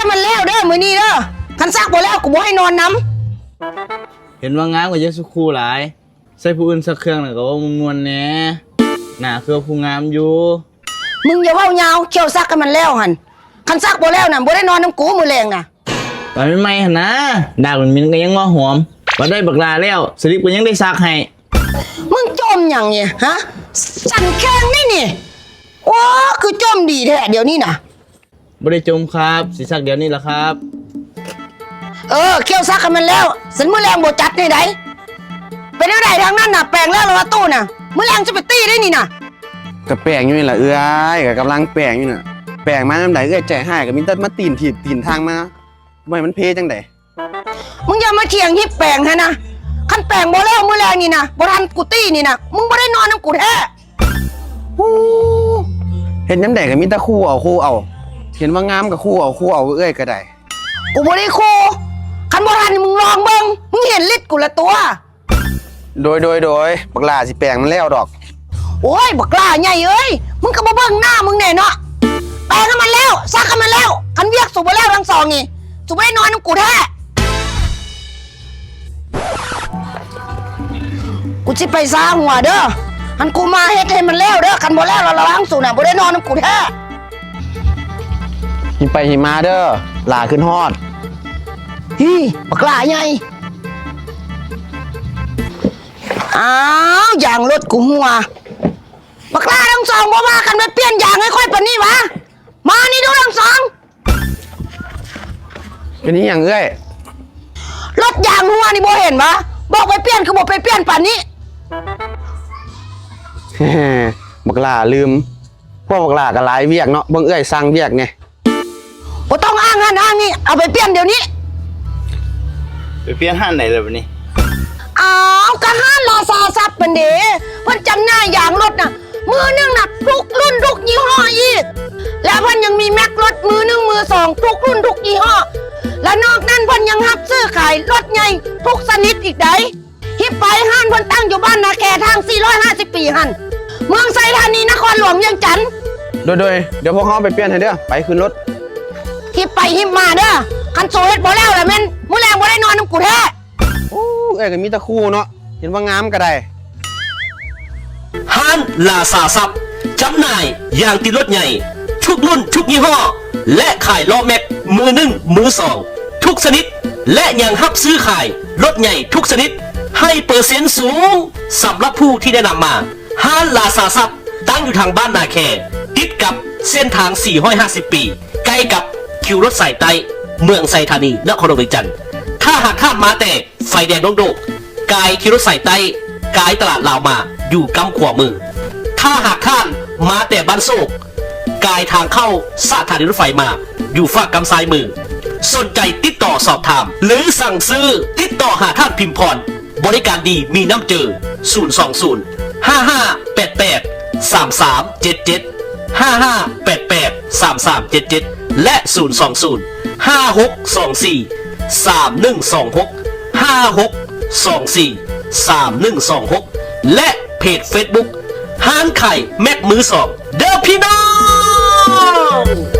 ໃຫ້ມັນແລ້ວເດີມື້ນີ້ເດີ ຄັນຊັກບໍ່ແລ້ວ ກູບໍ່ໃຫ້ນອນນຳ. ເຫັນວ່າງາມກໍຢ່າສຸຄູຫຼາຍ ໃສ່ຜູ້ອື່ນຊັກເຄື່ອງນະກໍເວົ້າມ່ວນໆແດ່ ໜ້າຄືຜູ້ງາມຢູ່. ມຶງຢ່າເວົ້າຍາວ ຂ້ຽວຊັກໃຫ້ມັນແລ້ວຫັ້ນ ຄັນຊັກບໍ່ແລ້ວນະ ບໍ່ໄດ້ນອນນຳກູມື້ແລງນະ. ຕອນໃໝ່ໆຫັ້ນນະ ດາກເໝັນໆກໍຍັງເໝາະຫອມ ບາດໄດ້ບັກຫຼ້າແລ້ວ ສະລິບກໍຍັງໄດ້ຊັກໃຫ້. ມຶງຈົ່ມຫຍັງນີ້ ຮະ? ສັນແຂ້ງນີ້ນີ້. ໂອ້ ຄືຈົ່ມດີແທ້ດຽວນີ້ນະ. ບໍ່ໄດ້ຈົ່ມຄັບ ຊິຊັກດຽວນີ້ລະຄັບ. ເອີ ຂ້ຽວຊັກໃຫ້ມັນແລ້ວ ສັນມື້ແລງບໍ່ຈັດໃຫ້ໃດ. ເປັນແນວໃດທາງນັ້ນນະ ແປງແລ້ວລະວ່າຕູ້ນະ ມື້ແລງຈະໄປຕີໄດ້ນີ້ນະ. ກະແປງຢູ່ນີ້ລະເອື້ອຍ ກະກຳລັງແປງຢູ່ນະ. ແປງມາຍາມໃດເອື້ອຍໃຈຮ້າຍ ກະມີແຕ່ມາຕີນຖີບຕີນທາງມາ ບໍ່ໃຫ້ມັນເພຈັ່ງໃດ. ມຶງຢ່າມາຖຽງຮີບແປງຫັ້ນນະ ຄັນແປງບໍ່ແລ້ວມື້ແລງນີ້ນະ ບໍ່ທັນກູຕີນີ້ນະ ມຶງບໍ່ໄດ້ນອນນຳກູແທ້. ເຮັດຍາມໃດກໍມີແຕ່ຂູ່ເອົາ ຂູ່ເອົາ ເຫັນວ່າງາມກໍຂູ່ເອົາ ຂູ່ເອົາ ເອື້ອຍກໍໄດ້. ກູບໍ່ໄດ້ຂູ່ ຄັນບໍ່ທັນນີ້ມຶງລອງເບິ່ງ ມຶງເຫັນລິດກູລະຕົວະ. ໂດຍ ໂດຍ ໂດຍ ບັກຫຼ້າຊິແປງມັນແລ້ວດອກ. ໂອ້ຍ ບັກຫຼ້າໃຫຍ່ເອີຍ ມຶງກໍບໍ່ເບິ່ງໜ້າມຶງແດ່ເນາະ. ແປງໃຫ້ມັນແລ້ວ ຊັກໃຫ້ມັນແລ້ວ ຄັນວຽກສູບໍ່ແລ້ວທັງສອງນີ້ ສູບໍ່ໄດ້ນອນນຳກູແທ້. ກູຊິໄປຊາຫົວເດີ ຄັນກູມາເຮັດໃຫ້ມັນແລ້ວເດີ ຄັນບໍ່ແລ້ວລະລະວັງສູນະ ບໍ່ໄດ້ນອນນຳກູແທ້. ຫິບໄປຫິບມາເດີ ຫຼ້າຂຶ້ນຮອດ. ຮີ ບັກຫຼ້າໃຫຍ່. ອ້າວ ຢາງລົດກູຮົ່ວ. ບັກຫຼ້າທັງສອງ ບໍ່ພາກັນໄປປ່ຽນຢາງໃຫ້ຂ້ອຍປານນີ້ຫວາ? ມານີ້ດູທັງສອງ. ເປັນອີ່ຫຍັງເອື້ອຍ? ລົດຢາງຮົ່ວນີ້ບໍ່ເຫັນຫວາ? ບອກໄປປ່ຽນຄືບໍ່ໄປປ່ຽນປານນີ້. ບັກຫຼ້າລືມ ພວກບັກຫຼ້າກໍຫຼາຍວຽກເນາະ ເບິ່ງເອື້ອຍສັ່ງວຽກແດ່. ບໍ່ຕ້ອງອ້າງຫັ້ນອ້າງນີ້ ເອົາໄປປ່ຽນດຽວນີ້. ໄປປ່ຽນຮ້ານໃດລະບາດນີ້? ອ້າວ ກະຮ້ານລາຊາຊັບຫັ້ນເດ ເພິ່ນຈຳໜ່າຍຢາງລົດນະ ມື້ໜຶ່ງນະ ທຸກລຸ້ນທຸກຍີ່ຫໍ້ອີກ ແລະ ເພິ່ນຍັງມີແມັກລົດມືໜຶ່ງມືສອງ ທຸກລຸ້ນທຸກຍີ່ຫໍ້ ແລະ ນອກນັ້ນເພິ່ນຍັງຮັບຊື້ຂາຍລົດໃຫຍ່ທຸກຊະນິດອີກໃດ໋. ຮີບໄປ ຮ້ານເພິ່ນຕັ້ງຢູ່ບ້ານນາແຄ ທາງສີ່ຮ້ອຍຫ້າສິບປີຫັ້ນ ເມືອງໄຊທານີ ນະຄອນຫຼວງວຽງຈັນ. ໂດຍ ໂດຍ ດຽວພວກເຮົາໄປປ່ຽນໃຫ້ເດີ ໄປຂຶ້ນລົດ. ຮີບໄປຮີບມາເດີ ຄັນໂຊເຮັດບໍ່ແລ້ວລະແມ່ນມື້ແລງບໍ່ໄດ້ນອນນຳກູແທ້. ໂອ້ ເອື້ອຍກໍມີແຕ່ຄູ່ເນາະ ເຫັນວ່າງາມກໍໄດ້. ຮ້ານລາຊາຊັບ ຈຳໜ່າຍຢາງຕິດລົດໃຫຍ່ ທຸກລຸ້ນທຸກຍີ່ຫໍ້ ແລະ ຂາຍລໍ້ແມັກມືໜຶ່ງມືສອງ ທຸກຊະນິດ ແລະ ຍັງຮັບຊື້ຂາຍລົດໃຫຍ່ທຸກຊະນິດ ໃຫ້ເປີເຊັນສູງ. ສຳລັບຜູ້ທີ່ແນະນຳມາ ຮ້ານລາຊາຊັບ ຕັ້ງຢູ່ທາງບ້ານນາແຄ ຕິດກັບເສັ້ນທາງສີ່ຮ້ອຍຫ້າສິບປີ ໃກ້ກັບຄິວລົດສາຍໃຕ້ ເມືອງໄຊທານີ ນະຄອນຫຼວງວຽງຈັນ. ຖ້າຫາກທ່ານມາແຕ່ ໄຟແດງດົງໂດກ ກາຍຂີ່ລົດສາຍໃຕ້ ກາຍຕະຫຼາດລາວມາ ຢູ່ກ້ຳຂວາມື. ຖ້າຫາກທ່ານມາແຕ່ບ້ານໂຊກ ກາຍທາງເຂົ້າສະຖານີລົດໄຟມາ ຢູ່ຟາກກ້ຳຊ້າຍມື. ສົນໃຈຕິດຕໍ່ສອບຖາມ ຫຼື ສັ່ງຊື້ ຕິດຕໍ່ຫາທ່ານພິມພອນ ບໍລິການດີມີນ້ຳເຈີ ສູນສອງສູນ ຫ້າຫ້າແປດແປດ ສາມສາມເຈັດເຈັດ ຫ້າຫ້າແປດແປດ ສາມສາມເຈັດເຈັດ ແລະ ສູນສອງສູນ ຫ້າຫົກສອງສີ່ ສາມໜຶ່ງສອງຫົກ ຫ້າຫົກສອງສີ່ ສາມໜຶ່ງສອງຫົກ ແລະ ເພຈເຟສບຸກ ຮ້ານຂາຍແມັກມືສອງເດີພີ່ນ້ອງ.